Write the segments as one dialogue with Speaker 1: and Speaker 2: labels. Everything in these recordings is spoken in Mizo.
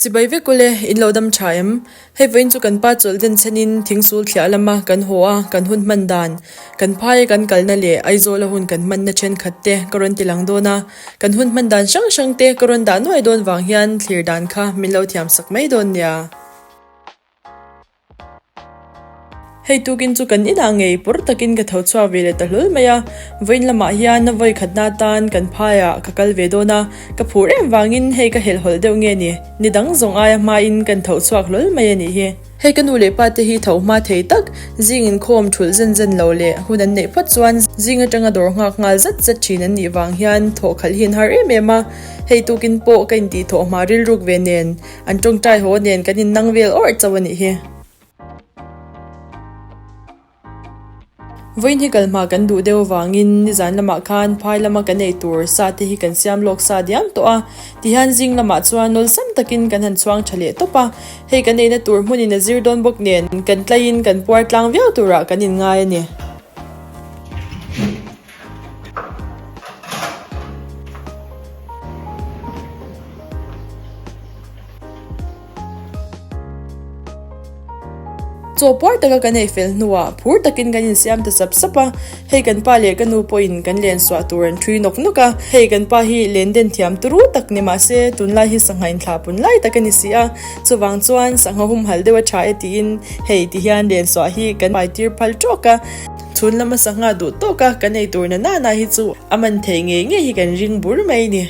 Speaker 1: Chibai vek ule, in lo dam tha em? Hei vawiin chu kan pa chawlh den chhenin thingsul thliah lama kan haw a, kan hun hman dan, kan phaia kan kalna leh Aizawla hun kan hmanna thenkhat te ka rawn ti lang dawn a, kan hun hman dan hrang hrang te ka rawn dah nuai dawn vang hian thlir dan kha min lo thiam sak mai dawn nia. Hei tukin chu kan inah ngei pawr takin ka tho chhuak ve leh ta hlawl mai a, vawiin lamah hian a vawi khatna atan kan phaiah ka kal ve dawn a, ka phur em vangin hei ka helhhawlh deuh nge ni, ni dang zawng aia hmain kan tho chhuak hlawl mai a nih hi. Hei ka nu leh pa te hi tho hma thei tak, zing inkhawm thulh zen zen lo leh hun an neih phawt chuan zing atanga dawr nghak nghal zat zat thin an nih vang hian thawh khalh hi an har em em a, hei tukin pawh ka intih thawh hma rilruk ve nen An tawngtai haw nen kan innang vel awrh chauh a nih hi. Vawiin hi kal hma kan duh deuh avangin nizan lamah khan phai lama kan ei tur sa te hi kan siam lawk sa diam tawh a, tihian zing lamah chuan nawlsam takin kan han chhuang tha leh tawp a, hei kan eina tur hmunin a zir dawn bawk nen kan tlaiin kan puar tlang viau turah kan inngai a ni. Chaw puar taka kan ei fel hnuah phur takin kan insiam ta sap sap a, hei kan pa leh ka nu pawhin kan len suah tur an ṭhui nawk nawk a, hei kan pa hi len den thiam turu tak ni mah se tunlai hi sangha inthlah pun lai tak a ni si a, chuvang chuan sangha humhalh deuh a ṭha e tiin hei tihian len suah hi kan hmaitir phal ṭawk a. Chhun lama sangha duh tawk a kan ei tur na nana hi chu a man thei ngei ngei hi kan ring bur mai ni.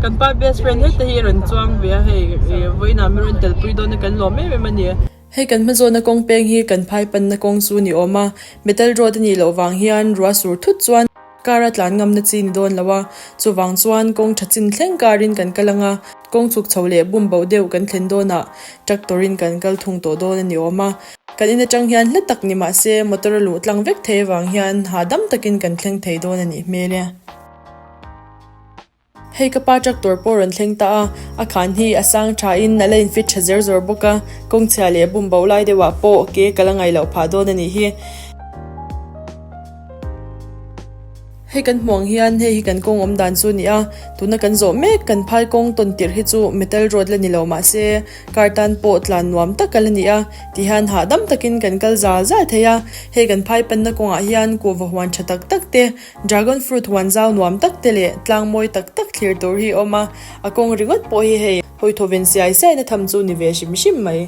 Speaker 1: Kan pa best friend heta hi a rawn chuang ve a hei vawiinah mi rawn telpui dawn a kan lawm em em a ni. Hei kan hmazawna kawng peng hi kan phai panna kawng chu ni awm a, metal road a nih loh vang hian ruah sur thut chuan car a tlan ngamna chi ni dawn lo a, chuvang chuan kawng tha chin thleng car in kan kal ang a, kawng chhuk chho leh bum boh deuh kan thlen dawnah tractor in kan kal thung tawh dawn a ni awm a. Kan in atang hian hla tak ni mah se motor a luh tlang vek thei avang hian hahdam takin kan thleng thei dawn a nih hmel e. Hei ka pa tractor pawh rawn thleng ta a, a khan hi a sang tha in a la in fit tha zer zawr bawk a, kawng chhia leh bum bo lai deuh ah pawh ke ka la ngaih loh phah dawn a nih hi. Hei kan hmuh ang hian hei hi kan kawng awm dan chu a ni a, tuna kan zawh mek kan phai kawng tawn tirh hi chu metal road la ni lo mah se car tan pawh tlan nuam tak a la ni a, tihian hahdam takin kan kal zal zal thei a, hei kan phai panna kawngah hian kuhva huan tha tak tak te Dragon fruit huan zau nuam tak te leh tlang mawi tak tak thlir tur hi a awm a, a kawng ringawt pawh hi hei hawi thaw ven siai siai na tham chu ni ve hrim hrim mai.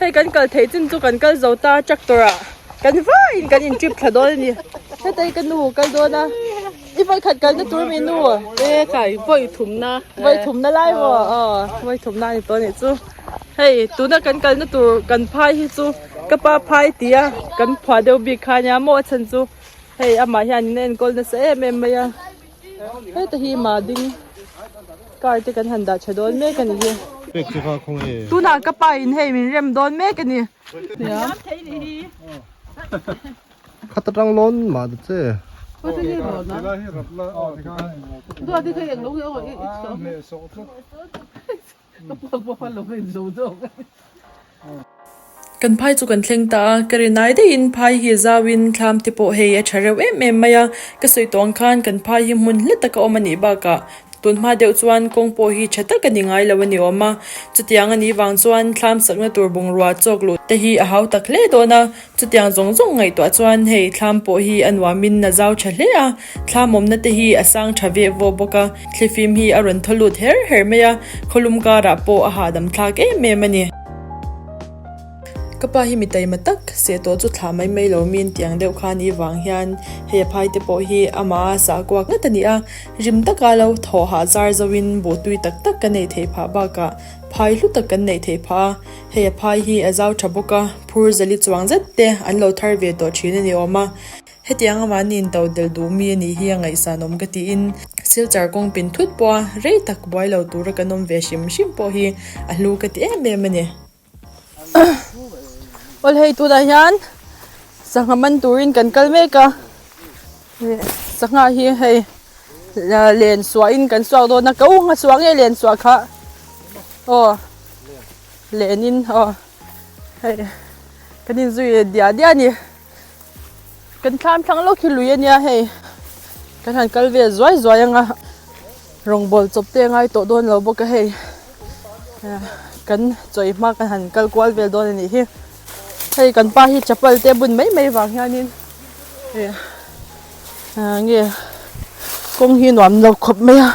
Speaker 1: Hei kan kal theih chin chu kan kal zo ta tractor ah kan vaiin kan in trip thla dawn a ni, heta hi ka nu kal dawn a, i vawi khat kalna tur mi nu?
Speaker 2: E kai vawi thumna.
Speaker 1: Vawi thumna lai maw? Aw vawi thumna a ni tawh a nih chu. Hei tuna kan kalna tur kan phai hi chu ka pa phai tia kan phuah deuh bik kha ania maw a chhan chu. Hei amah hian in a enkawl nasa em em mai a heta hi mading car te kan han dah tha dawn mek a ni hi tunah ka pa in hei min rem dawn mek a ni
Speaker 3: Khat atang lawn mah ta che.
Speaker 1: Kan phai chu kan thleng ta a, ka rinai daihin phai hi zauin thlam te pawh hei a tha reuh em em mai a, ka sawi tawh ang khan kan phai hi hmun hla taka awm a nih bakah tun hma deuh chuan kawng pawh hi tha tak a ni ngai lo a ni awm a, chutiang a nih vang chuan thlam sakna tur bungrua chawk luh te hi a hau tak hle dawn a, Chutiang zawng zawng ngaihtuah chuan hei thlam pawh hi a nuamin a zau tha hle a, thlam awmna te hi a sang tha veh vawh bawk a, thlifim hi a rawn thaw lut her her mai a, khawlum karah pawh a hahdam thlak em em a ni. Ka pa hi mi taima tak, seh tawh chu thlah mai mai lo min tiang deuh kha ni vang hian hei a phai te pawh hi amah a sah kuak ngat a ni a, rim taka lo thaw hah zar zoin buh tui tak tak ka neih theih phah bakah phai hlu tak kan neih theih phah a. Hei a phai hi a zau tha bawk a, phur zali chuang zet te an lo thar ve tawh thin a ni awm a. Hetiang a mahni in to del duh mi a nih hi a ngaihsan awm ka tiin Silchar kawng pin thut pawh a rei tak buai lo tura kan awm ve hrim hrim pawh hi a hlu ka ti em em a ni. Awl hei tunah hian sangha man turin kan kal mek a, sangha hi hei len suahin kan suak dawn a, ka u ngha suah nge len suah kha aw. Lenin aw hei kan inzui diah diah a ni kan thlam thlang lawk hi lui a nia hei kan han kal vel zuai zuai ang a. Rawngbawl chawp te a ngai tawh dawn lo bawk a hei kan chawi hma kan han kal kual vel dawn a nih hi. Hei kan pa hi chapal te bun mai mai vang hianin ih nge kawng hi nuam lo khawp mai a.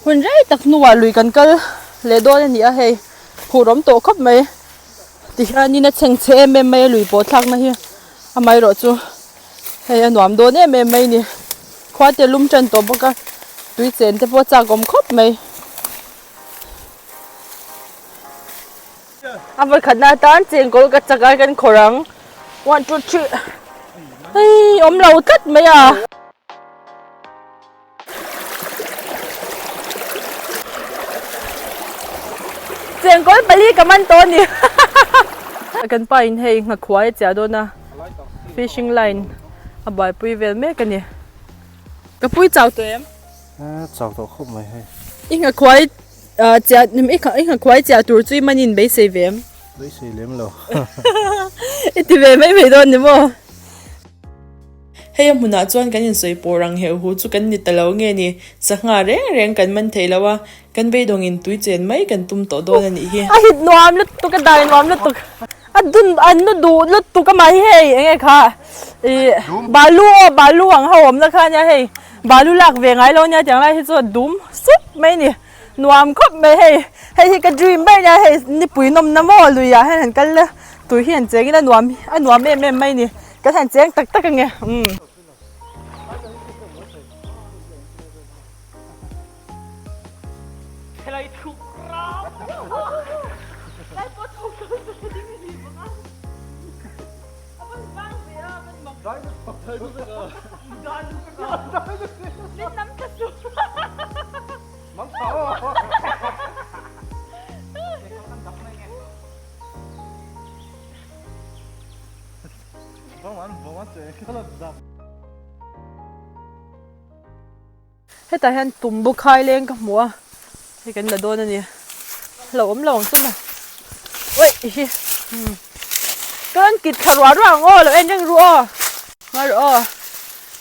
Speaker 1: Hun rei tak hnuah lui kan kal leh dawn a ni a hei phur awm tawh khawp mai tihianin a chheng chhe em em mai a lui pawh thlakna hi amaherawhchu hei a nuam dawn em em mai a ni khua te lum tan tawh bawk a tui chen te pawh a chak awm khawp mai. A vawikhatna atan chengkawl ka chak a kan khawrh ang one two three hei awm lo tlat mai a. Chengkawl pali ka man tawh a ni kan pa in hei nghakhuai a chiah dawn a fishing line a buaipui vel mek a ni ka pui chau tawh em?
Speaker 3: Chau tawh khawp mai hei.
Speaker 1: I nghakhuai chiah i nghakhuai chiah tur chu i manin beisei ve em?
Speaker 3: Beisei lem lo.
Speaker 1: I ti ve mai mai dawn ni maw? Hei a hmunah chuan kan insawi pawh rang heuh hu chu kan ni ta lo nge ni? Sangha reng reng kan man thei lo a, kan beidawngin tui chen mai kan tum tawh dawn a nih hi. A hit nuam lutuk, a dai nuam lutuk, a dun an nu duh lutuk a mah hi hei eng nge kha ih balu aw balu ang ho awmna kha ania hei balu lak ve ngai lo ania tiang lai hi chu a dum sup mai a ni nuam khawp mai hei hei hi ka dream ber ania hei nipui nawmna maw luiah hian han kal la tui hi an cheng ila nuam a nuam em em mai a ni. Kan han cheng tak tak ange umm. Hetah hian tumbu khai leng ka hmu a, hei kan la dawn a ni. Lo awm lo ang chu maw. Uaih hi umm ka rawn kit thla ruah ruah ang aw lo en reng ru aw. Ngai rawh aw.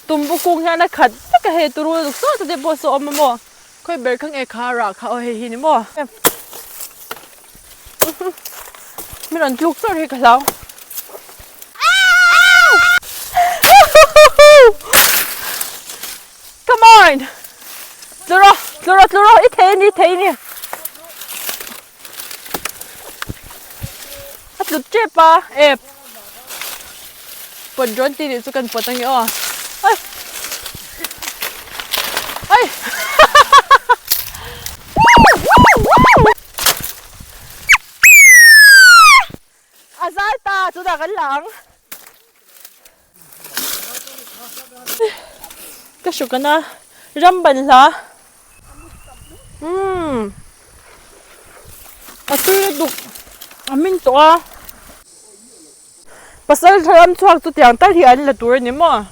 Speaker 1: Tumbu kung hian a khat vek a hei turu lutuk saw te pawh saw awm a maw. Khawi ber kha nge kha rah kha aw hei hi ni maw. Mi rawn tluk chawrh hi ka hlau. Come on! Tlu rawh, tlu rawh, tlu rawh, i thei a ni, i thei a ni. A tlut tep a, e pawt rawn tih nih chu kan pawt ange aw. Ai! Ai! A zal ta chutah kan la ang. Ka hruk ana ram ban hla. Umm a tui lutuk a min tawh a. Pasal thar ram chhuak chu tiang tal hi an la tur a ni maw?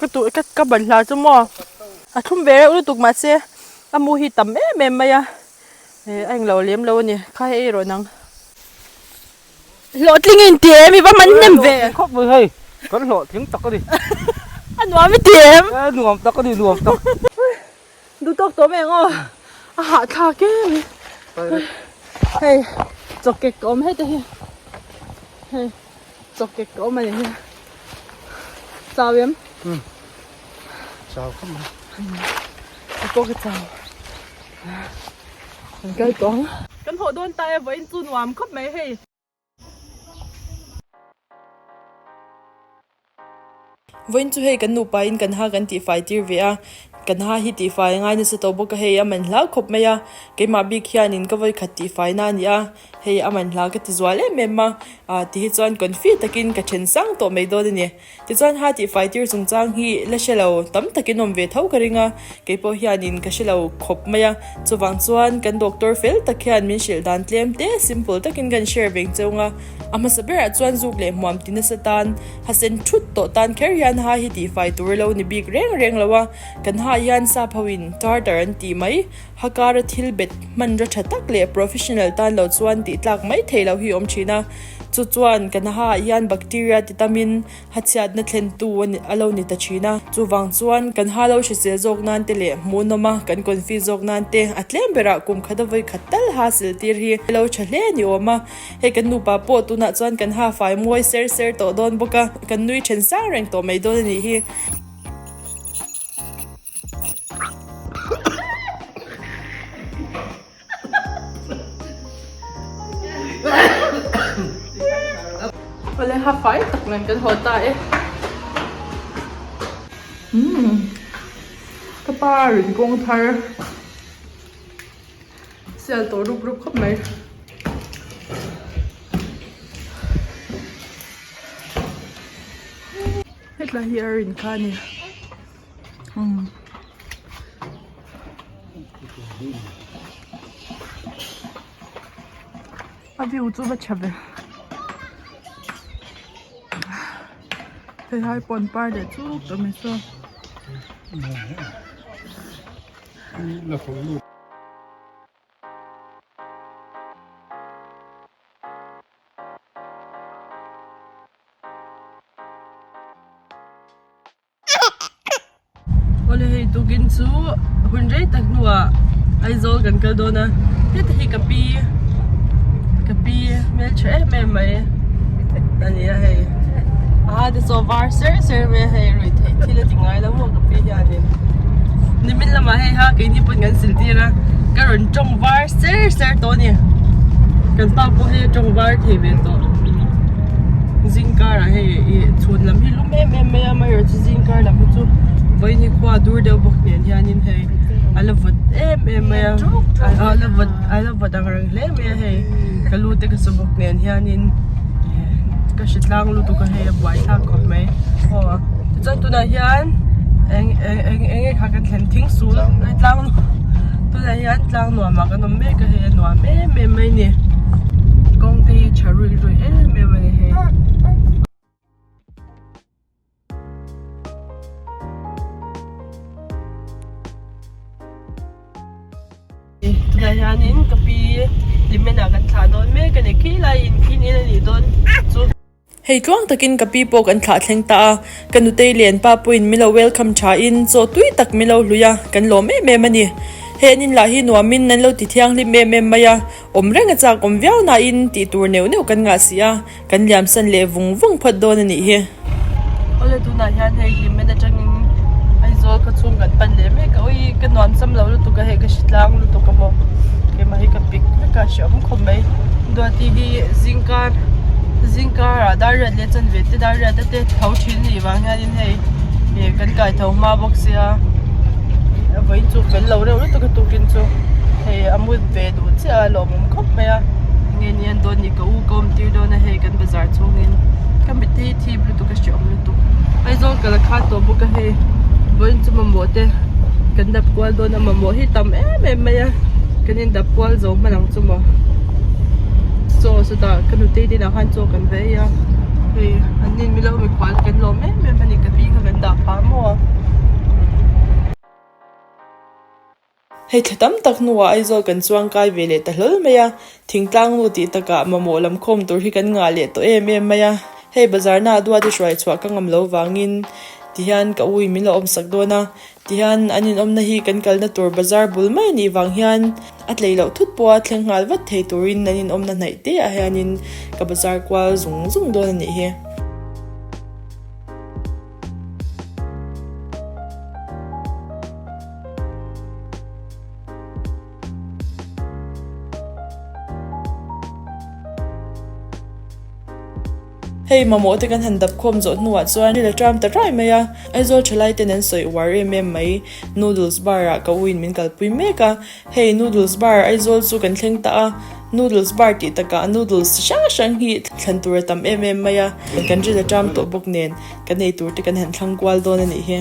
Speaker 1: Ka tu ka ka ban hla chu maw? A thlum ve reuh lutuk mahse a mu hi tam em em mai a, eh a englo lem lo a ni, kha hei erawh nang. Hlawhtling in ti em i va man hnem ve.
Speaker 3: Khawp mai hei, kan hlawhtling tak a ni.
Speaker 1: A nuam i ti em?
Speaker 3: E nuam tak a ni, nuam tak.
Speaker 1: Duh tawk tawh mai ang aw, a hahthlak em. Hei chawkek ka awm heta hi, hei chawkek ka awm a ni hi, chau em?
Speaker 3: Umm chau khawp mai.
Speaker 1: Ka pawh ka chau, kan kal tawh ang. Kan hawh dawn ta e, vawiin chu nuam khawp mai hei. Vawiin chu hei kan nupa in kan ha kan tihfai tir ve a, kan ha hi tihfai a ngai nasa tawh bawk a, hei a man hlau khawp mai a, keimah bik hianin ka vawikhat tihfai na a ni a, hei a man hlau ka ti zual em em a, ah ti hi chuan confi takin ka then sang tawh mai dawn a ni. Tichuan ha tihfai tir chungchang hi la hre lo tam takin awm ve tho ka ring a, keipawh hianin ka hre lo khawp mai a, chuvang chuan kan doctor fel tak hian min hrilh dan tlem te simple takin kan share veng cheu nga. A hmasa berah chuan zuk leh hmuam ti nasa tan, ha sen thut tawh tan kher hian ha hi tihfai tur lo ni bik reng reng lo a, kan ha hian sap hoin tartar an tih mai, ha kara thil bet hmanraw tha tak leh professional tan lo chuan tih tlak mai thei lo hi awm thin a. Chu chuan kan ha ah hian bacteria ti tamin hachhiatna thlentu a lo ni ta thin a. Chuvang chuan kan ha lo hrisel zawk nan te leh hmuhnawm a kan confi zawk nan te a tlem berah kum khat a vawi khat tal ha sil tir hi a lo tha hle ni awm a. Hei kan nupa pawh tunah chuan kan ha fai mawi ser ser tawh dawn bawk a, kan nui then sang reng tawh mai dawn a nih hi. Awle ha fai tak nen kan haw ta e. Umm ka pa rin kawng thar sial tawh rup rup khawp mai. Hetlai hi a rin kha a ni. Umm. A view chu va tha ve hei hai pawn par leh chuk tawh mai saw. Awle hei tukin chu hun rei tak hnuah Aizawl kan kal dawn a heta hi ka pi ka pi hmeltha em em mai a ni a hei a te chaw var ser ser mai a hei ruih theih thil a ti ngai lo maw ka pi hianin nimin lamah hei ha keini pawn kan sil tir a ka rawn tawng var ser ser tawh a ni kan pa pawh hei a tawng var thei ve tawh zingkarah hei ih chhun lam hi lum em em mai a amaherawhchu zingkar lam hi chu vawiin hi khua a dur deuh bawk nen hianin hei a la vawt em em mai a a la vawt a la vawt ang reng hle mai a hei ka lu te ka su bawk nen hianin ka hre tlang lutuk a hei a buai thlak khawp mai aw tichuan tunah hian eng eng eng eng nge kha kan thlen thing sul tlang tunah hian tlang nuamah kan awm mek a hei a nuam em em mai a ni kawng te hi tha ruih ruih em em a ni hei. Tunah hianin ka pi hlimen ah kan thlah dawn mek a ni khi laiin khi in a nih dawn chu. Hei tluang takin ka pi pawh kan thlah thleng ta a, ka nutei lian pa pawhin min lo welcome tha in chaw tui tak min lo hlui a, kan lawm em em a ni. He an inlah hi nuamin an lo ti thianghlim em em mai a, awm reng a chak awm viau nain tih tur neuh neuh kan ngah si a, Kan liam san leh vung vung phawt dawn a nih hi. Awle tunah hian hei hlimmen atangin Aizawl khaw chhung kan pan leh mek a, ui ka nuam cham lo lutuk a hei ka hri tlang lutuk a maw keimah hi ka pik vek a hreawm khawp mai. Duati hi zingkar zingkar ah dar riat leh chanve te dar riat te tho thin a nih vang hianin hei ih kan kai tho hma bawk sia vawiin chu fel lo reuh lutuk a tukin chu hei a mut ve duh chiah a lawmawm khawp mai a nge ni an dawn ni ka u ka awm tir dawn a hei kan bazar chhungin ka mit hi thip lutuk a hreawm lutuk Aizawl ka la khat tawh bawk a hei vawiin chu mamawh te kan dap kual dawn a mamawh hi tam em em mai a kan in dap kual zo hman ang chu maw chaw chutah ka nutei te inah khan chaw kan va ei a hei an nin milo mikhual kan lawm em em a ni ka pi kha kan dah phah maw a. Hei thla tam tak hnuah Aizawl kan chuang kai ve leh ta hlawl mai a, thingtlang nu tih takah mamawh lam khawm tur hi kan ngah leh tawh em em mai a. Hei bazar na duat i hruai chhuah ka ngam lo vangin tihian ka ui min lo awmsak dawn a, tihian an inawmna hi kan kalna tur bazar bul mai a nih vang hian a tlei loh thut pawha thleng nghal vat thei turin an inawmna hnaih te ah hianin ka bazar kual zung zung dawn a nih hi. Hei mamawh te kan han dap khawm zawh hnuah chuan ril a ṭam ta rai mai a, Aizawl ṭhalai ten an sawi uar em em mai. Noodles bar ah ka uin min kalpui mek a, hei noodles bar Aizawl chu kan thleng ta a, noodles bar tih takah noodles chi hrang hrang hi thlan tur a tam em em mai a, kan ril a ṭam tawh bawk nen kan ei tur te kan han thlang kual dawn a nih hi.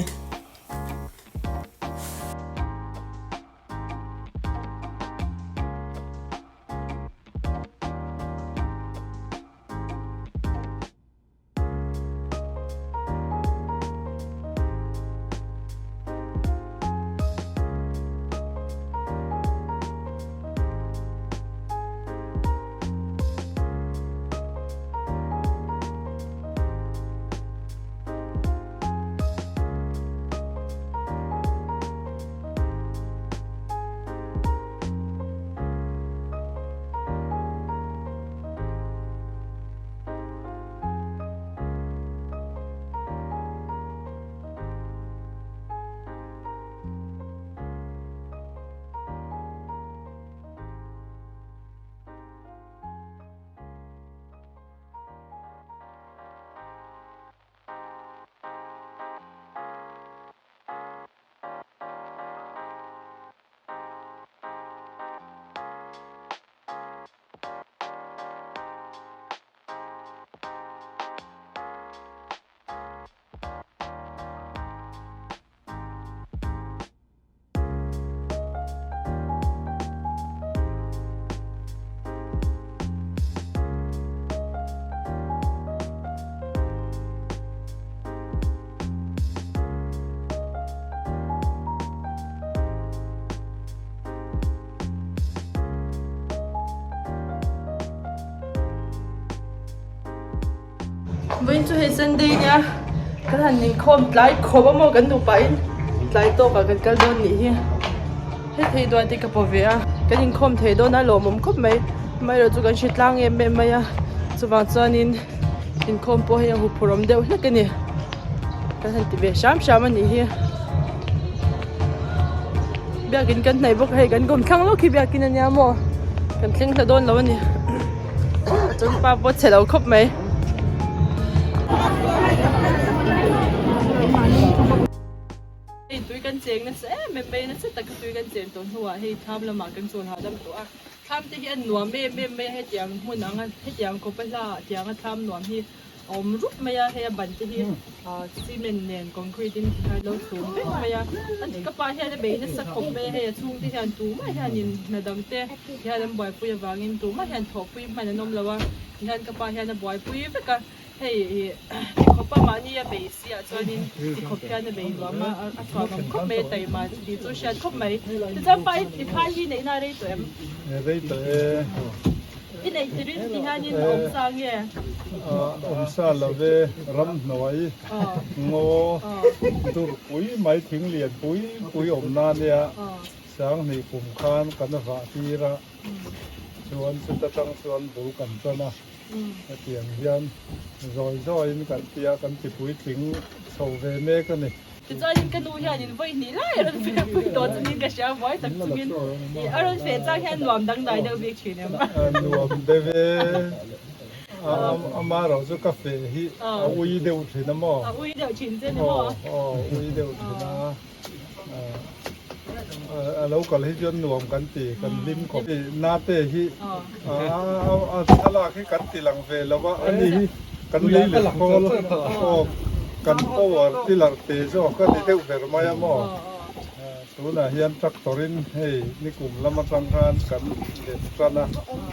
Speaker 1: Vawiin chu hei Sunday nia kan han inkhawm tlai khawp a maw kan nupa in tlai tawk ah kan kal dawn nih hi hei thei duan te ka paw ve a kan inkhawm thei dawn a lawmawm khawp mai amaherawh chu kan hre tlang em em mai a chuvang chuanin inkhawm pawh hei a huphurhawm deuh hlek a ni kan han ti ve hram hram a nih hi biakin kan hnaih bawk a hei kan kawmthlang lawk hi biakin a nia maw kan thleng hla dawn lo a ni. Chuan pa pawh chhe lo khawp mai. Hei tui kan cheng nasa em em mai nasa taka tui kan chen tawh hnuah hei thlam lamah kan chawl hahdam tawh a. Thlam te hi a nuam em em mai a hetiang hmun anga hetiang khawpa hla ah tianga thlam nuam hi a awm rup mai a hei a ban te hi ah cement nen concrete in tikhan lo chhum vek mai a ka pa hian a bei nasa khawp mai a hei a chhung te hian tumah hianin hna dang te hian an buaipui avangin tumah hian thawhpui hman an awm lo a tihian ka pa hian a buaipui vek a hei ih tikhawpa mahni a bei si ah chuanin tikhawp hian a bei nuam a a chhuak ang khawp mai a taima tih chu a hriat khawp mai tichuan pa i phai hi neihna a rei tawh em?
Speaker 4: Rei tawh e.
Speaker 1: I neih tirin ti hianin a awm sa nge?
Speaker 4: Awm sa lo ve, ramhnuai, ngaw, dur pui mai, thing lian pui pui awm na nia, Sanghnih kum khan kan vah tir a, chuan chuta tang chuan bul kan tan a, hetiang hian zawi zawiin kan ti a, kan ti puitling chho ve mek a ni.
Speaker 1: Tichuanin ka nu hianin vawi hnih lai a rawn feh pui tawh chungin ka hria buai tak chungin ih a rawn feh chang hian nuam dangdai deuh bik thin em?
Speaker 4: Nuam deuh e, amaherawh chu ka feh hi a ui deuh thin a maw?
Speaker 1: A ui deuh thin che ni maw?
Speaker 4: Aw ui deuh thin a, a lo kal hi chuan nuam kan ti, kan hlim khawp. Nate hi a thlalak hi kan ti lang ve lo a, ani hi kan lei leh khawl aw kan power tiller te zawk a ni deuh ber mai a maw. Tunah hian tractor in hei nikum lam atang khan kan let tan a,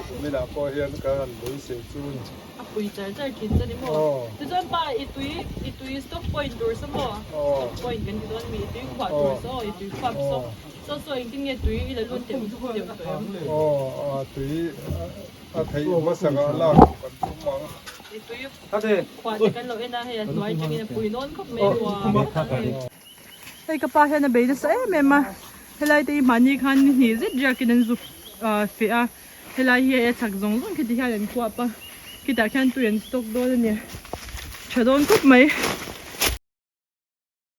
Speaker 4: kuminah pawh hian kan han beisei chu ni.
Speaker 1: A pui char char thin chu a ni maw? Tichuan pa i tui i tui stock point tur saw maw? Stock point kan ti dawn a mi i tui khuah tur saw i tui khuap saw saw saw engtin nge tui i la lut deuh deuh tawh em?
Speaker 4: Aw a tui a theih hmasa ngah lak kan tum ang.
Speaker 1: I tui khuah te kan lo en a hei a hnuai tangin a pui nawn khawp mai nuam tak a ni. Hei ka pa hian a bei nasa em em a helai te hi mahni khan ni hnih zet riakin an zuk feh a. Helai hi a chak zawng zawng khiti hian an khuap a, khitah khian tui an stock dawn a ni. Tha dawn khawp mai.